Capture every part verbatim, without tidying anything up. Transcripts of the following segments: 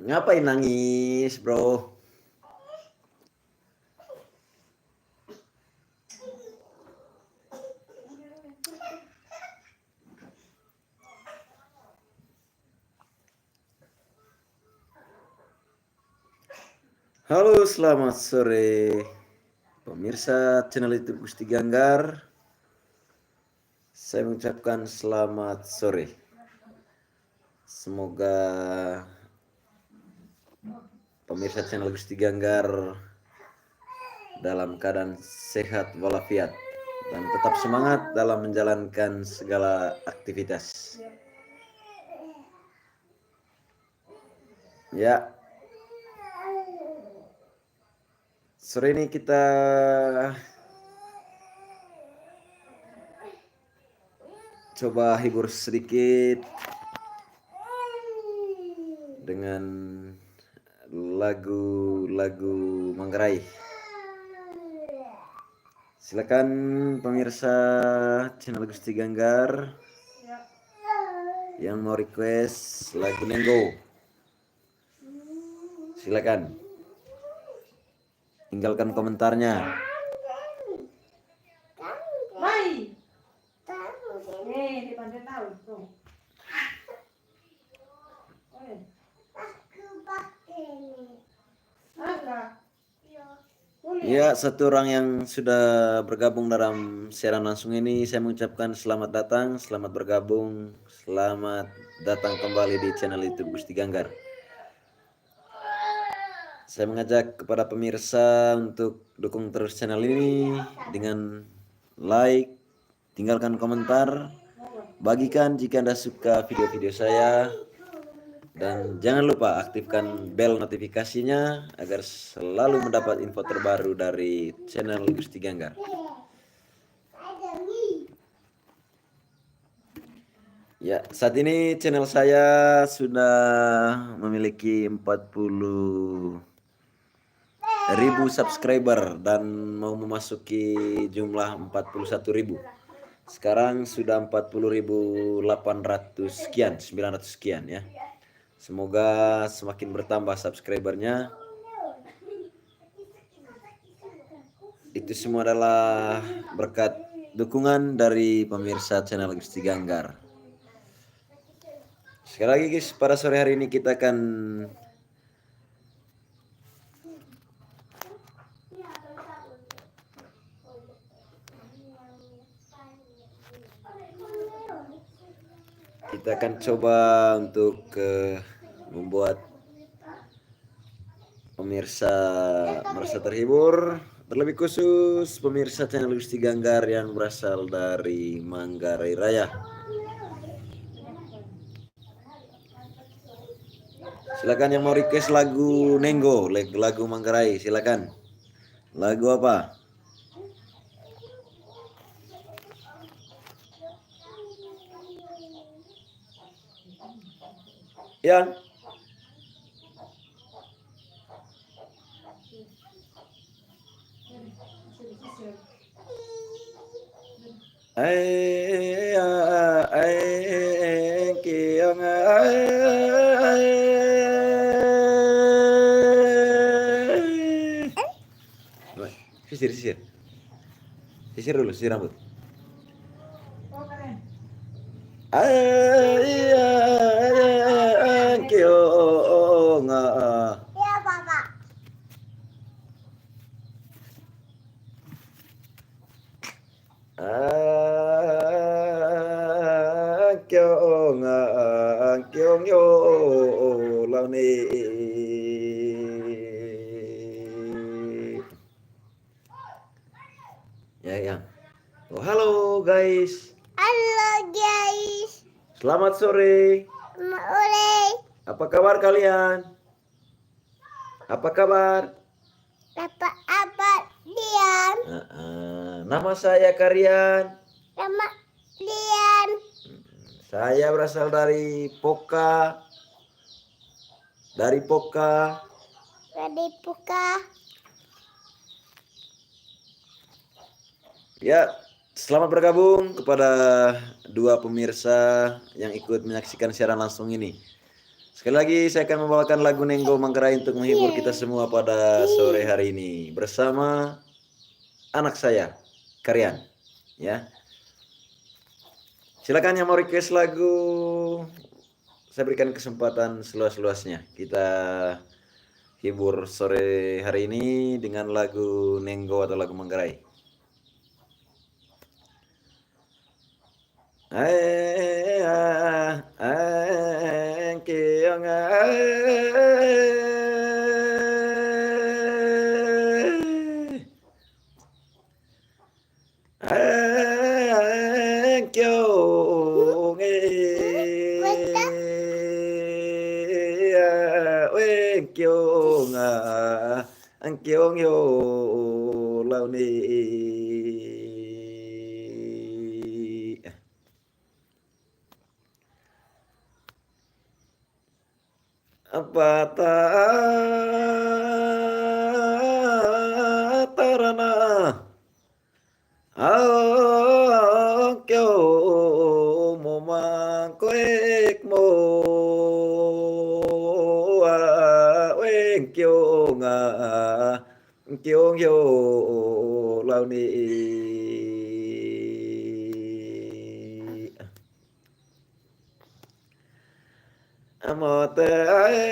Ngapain nangis, bro? Halo, selamat sore pemirsa channel YouTube Gusti Ganggar. Saya mengucapkan selamat sore. Semoga pemirsa channel Gusti Ganggar dalam keadaan sehat walafiat dan tetap semangat dalam menjalankan segala aktivitas. Ya. Sore ini kita coba hibur sedikit dengan lagu-lagu Manggarai. Silakan pemirsa channel Gusti Ganggar yang mau request lagu Nenggo. Silakan. Tinggalkan komentarnya. Mai. Eh, di pantai tahu tuh. Eh. Maka. Ya, satu orang yang sudah bergabung dalam siaran langsung ini, saya mengucapkan selamat datang, selamat bergabung, selamat datang kembali di channel YouTube Gusti Ganggar. Saya mengajak kepada pemirsa untuk dukung terus channel ini dengan like, tinggalkan komentar, bagikan jika Anda suka video-video saya, dan jangan lupa aktifkan bel notifikasinya agar selalu mendapat info terbaru dari channel Gusti Ganggar. Ya, saat ini channel saya sudah memiliki empat puluh ribu subscriber dan mau memasuki jumlah empat puluh satu ribu. Sekarang sudah empat puluh ribu delapan ratus sekian, sembilan ratus sekian ya. Semoga semakin bertambah subscribernya. Itu semua adalah berkat dukungan dari pemirsa channel Gusti Ganggar. Sekali lagi guys, pada sore hari ini kita akan kita akan coba untuk, eh, membuat pemirsa merasa terhibur, terlebih khusus pemirsa channel Gusti Ganggar yang berasal dari Manggarai Raya. Silakan yang mau request lagu Nenggo, lag-, lagu Manggarai, silakan. Lagu apa? Ya. Ai, ai, ai, kiong, ai, ai. Sisir, sisir. Sisir dulu, sisir rambut. Ai, ai, ai, kiong, ah. Angkiong, angkiong yo, lau ni. Ya, ya. Oh, halo guys. Halo guys. Selamat sore. Selamat sore. Apa kabar kalian? Apa kabar? Apa, apa, Dian? Heeh. Nama saya Karian. Nama Dian. Saya berasal dari Poka. Dari Poka. Dari Poka. Ya, selamat bergabung kepada dua pemirsa yang ikut menyaksikan siaran langsung ini. Sekali lagi, saya akan membawakan lagu Nenggo Manggarai untuk menghibur kita semua pada sore hari ini bersama anak saya, Karian. Ya. Silakan yang mau request lagu, saya berikan kesempatan seluas-luasnya. Kita hibur sore hari ini dengan lagu Nenggo atau lagu Manggarai. Ae, ah, ae, kiong, ae. Ae, kiong, e, ae, kiong, ah, kiong, yo, lau ni. Apa ta tarana, ah, kiong mo mangkoek mo, ah, weng kiong, ah, kiong yo lau ni. Amo te ae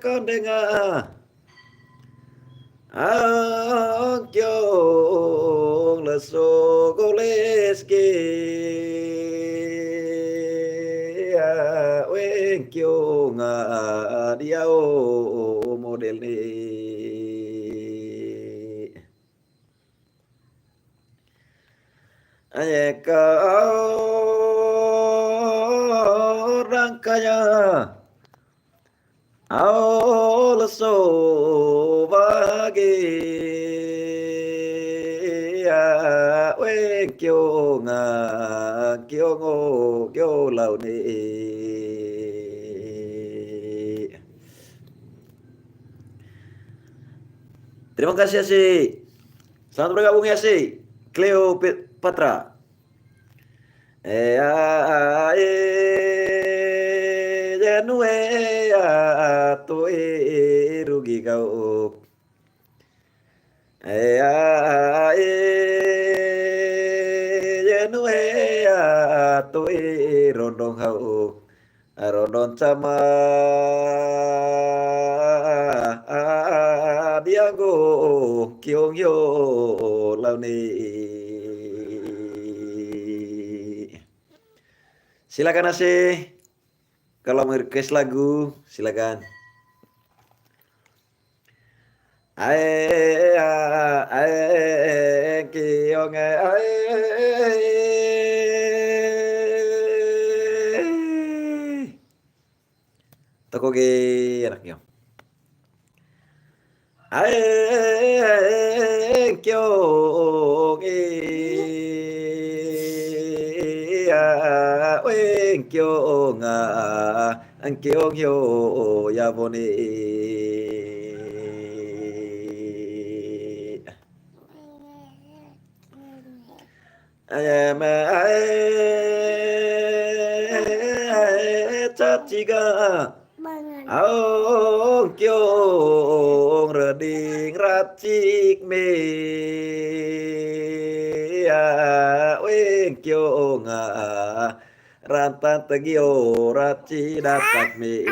kondenga, ang kiong leso goles ke, a weng kiong a diao model ni. Aye ka orang kaya, ao leso bage, a weng kiong a kiong o kio lau ni. Terima kasih, Asi. Selamat bergabung ya, Si. Cleopatra. Ea, e, janu, ea, tu, e, rugi kau. Ea, e, janu, ea, tu, e, rondong hau. Rondon cama, a, a, a, dianggo kiong yo lau ni. Silakan, Asi. Kalau mau request lagu, silakan. Ae, a, ae, kiong, ae. Toko ge anak yo. Ae, kiong, e, a, weng kiong, a, kiong yo, ya boni. Aye me ae, ae, caciga. Aong kiong reding racik me. A weng kiong a. Rantan tegio raci datak me.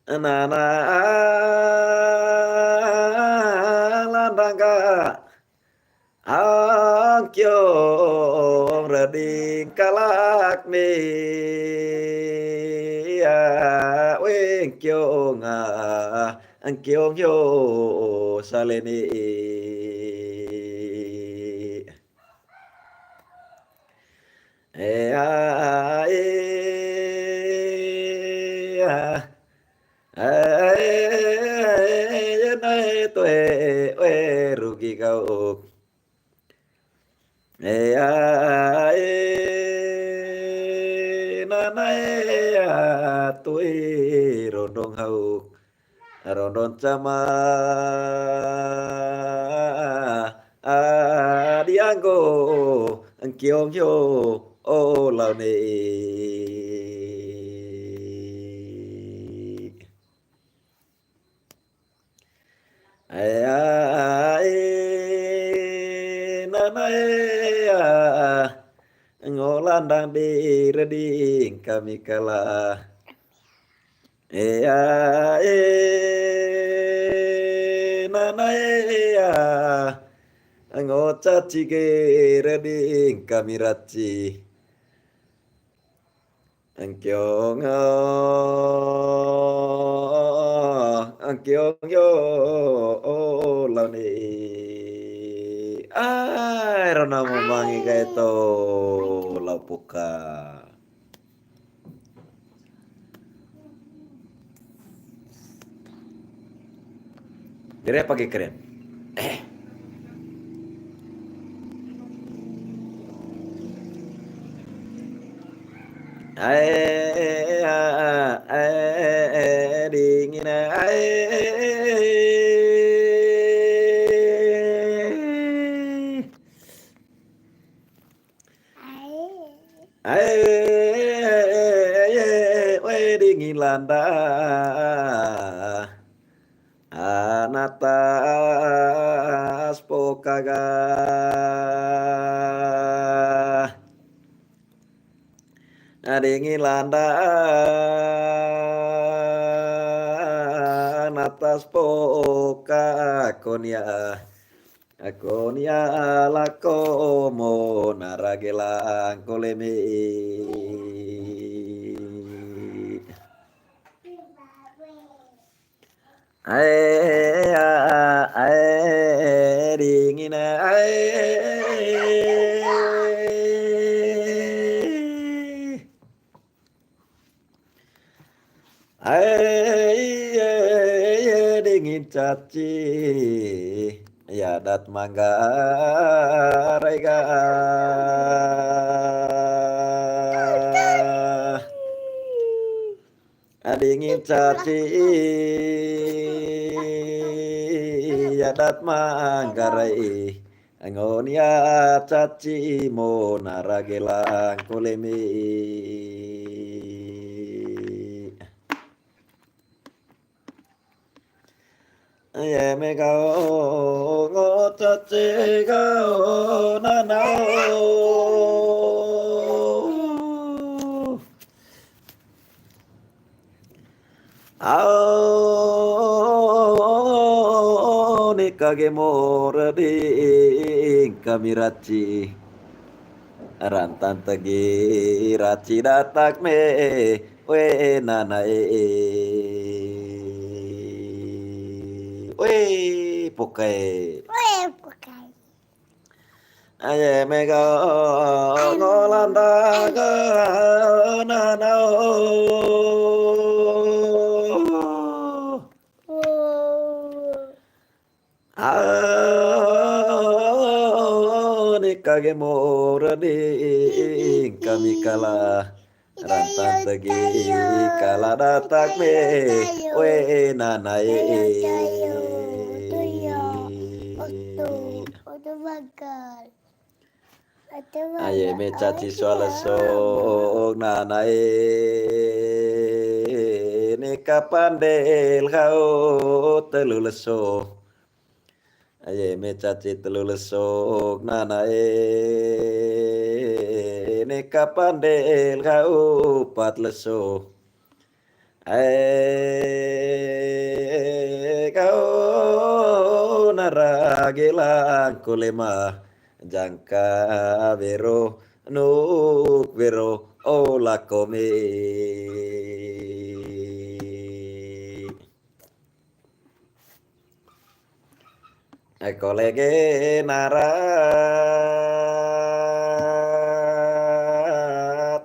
Nana landangga. Ang kiong reding kalak me. A weng kiong a. Ang kiong yo saleni. E, a, e, a. E, e, e, e, na, e, to, e, e, e, rugi kau. E, a, e, na, na, e, a, to, e, rondong hau. Rondon cama, a, dianggo, engkiong yo, o laune. Ae, ae, nanae, a, ngo landang di reding kami kala. Ea, e, nanae, a, ngo caci ge reding kami raci. Engkiong, engkiong yo, o, laune. Ai, rona mamangi kae to, lau puka. Jadi apa ge keren? Eh. Ae, a, a, ae, dingin, ae. Ae, ae, ae, ae, dingin landa. Anatas pokaga. Dingin landa. Anatas poka konia. Aku nia lako mo narage langko leme. Ae, a, ae, dingin, ae. Ae, ae, dingin caci, ya dat manggarai ga. Dingin caci, ya dat manggarai. Angon ya caci mo narage langko leme. Aye me gao ngo caci gao nanao. Ao, nika ge mo reding kami raci. Rantan tegi raci datak me, we nana e. We pokai. We pokai. Aye me gao ngo landa gao nanao. Ao, nika ge mo reding kami kala. Rantan tegi kala datak me, we nana e. Aye me caci soal sok nana e. Nika pandel gao telu leso. Aye me caci telu lesok nana e, nika pandel gao upat lesok. Ae gao narage langko lema, jangka wero nuk wero o lako me. Eko lege nara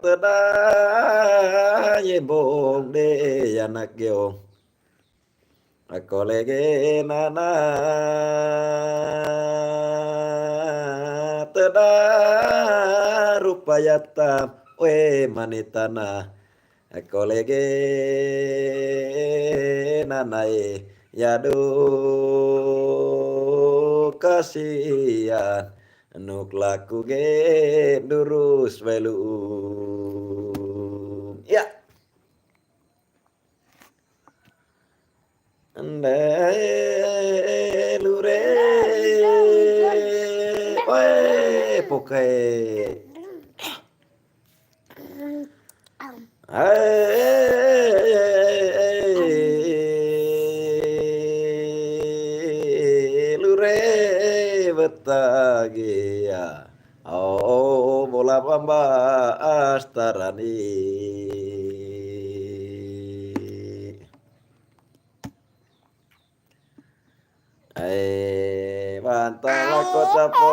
teda yembong de anak geo. Eko lege nana teda rupa yatam we manitana. Eko lege nana e, ya do kasian. Nuk laku ge durus wae lu'u. Ya. Ende lure. Oe, pokae. Ai, lure wetagi ya. Oh, bola pamba astarani. Ai, bantang lako capo,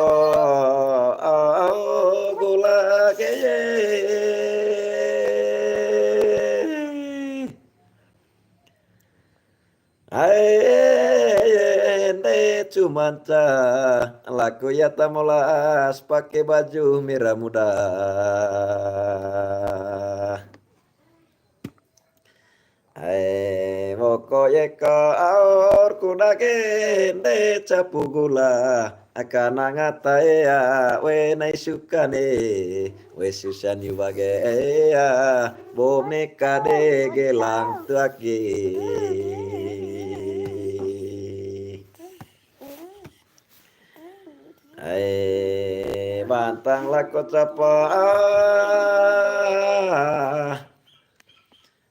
oh, gula keye. Ai, ende cuman ca, laku ya tamolas, pake baju merah muda. Ai, woko yeko aor kuda gende capu gula. Aka nangata ea, we nai sukane, we susa ni wage ea, bom neka de gelang tuak ge. Ai, bantang lako capa.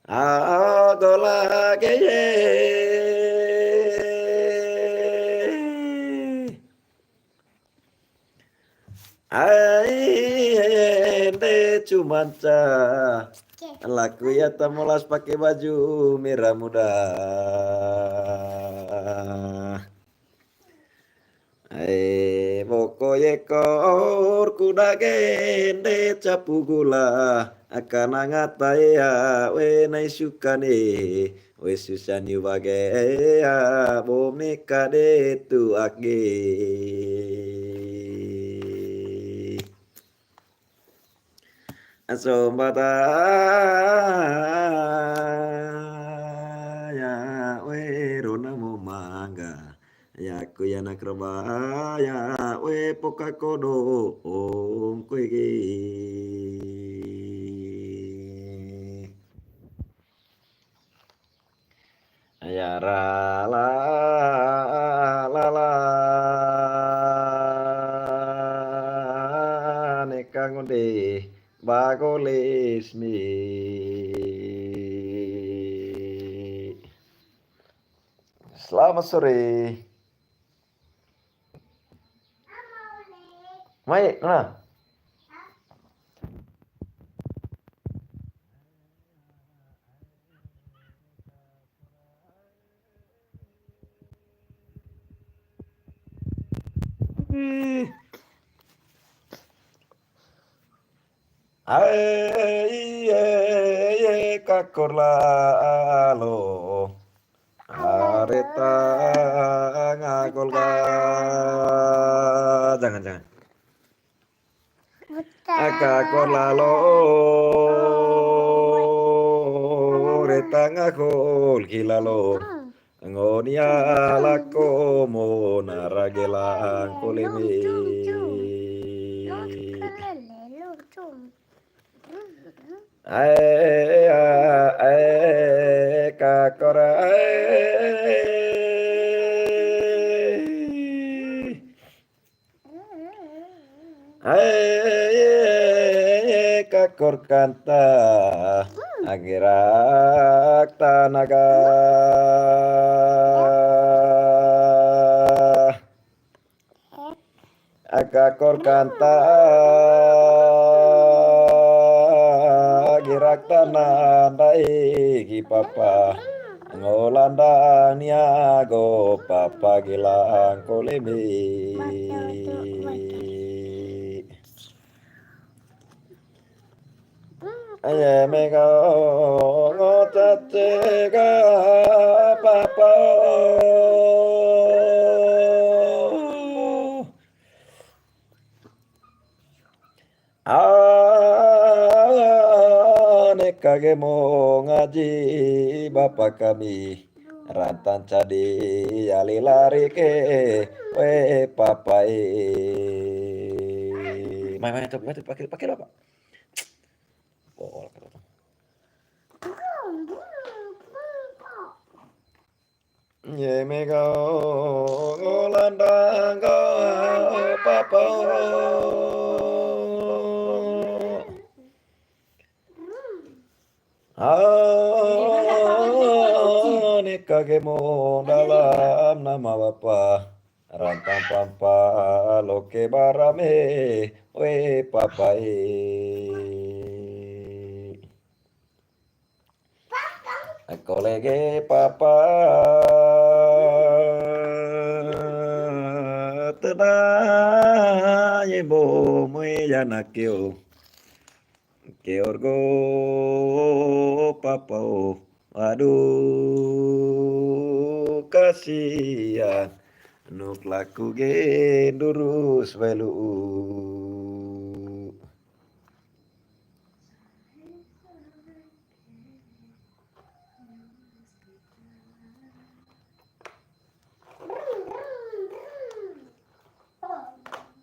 Ah, gola geye. Ai, ende cuman ca. Laku ya tamolas pake baju merah muda. Ai, woko yeko aor kuda gende capu gula. Aka nangata ea, we nai sukane, we susa ni wage ea, bom neka de tuak ge. Asombata ya we rona mo mangga. Ya ku ya nak reba ya we poka kodo ong kue ge. Ya ra la la la neka ngonde bagolis mi. Selamat sore. Mai, nah. Ai, ai, ai, kakor lalo. Areta ngagol ga. Jangan, jangan. Kakor lalo. Reta ngagol gilalo. Ngonia lako mo nara gelang koleme. Ae, ae, kakor ae. Ae, kakor kanta, agirak tanaga. Aka kor kanta girak tana ndai gi papa. Ngolandang nia go papa gilang koleme. Aye mega ngo cace ga papa. Ane kage mo ngaji bapa kami. Rantan cadi ali lari ke we papa e. Mai, mai, tapi, tapi, pakai, pakai apa? Oh, kata tuh. Ye me gao, golandang gao, papa o. Ah, ne kage mo dalam nama Bapa. Rantang pampa loke barame, we papa e. Ako lege papa, tena ye bo mue yana keo. Keorgo papa o, aduh kasihan. Nuk laku ge ndurus welu.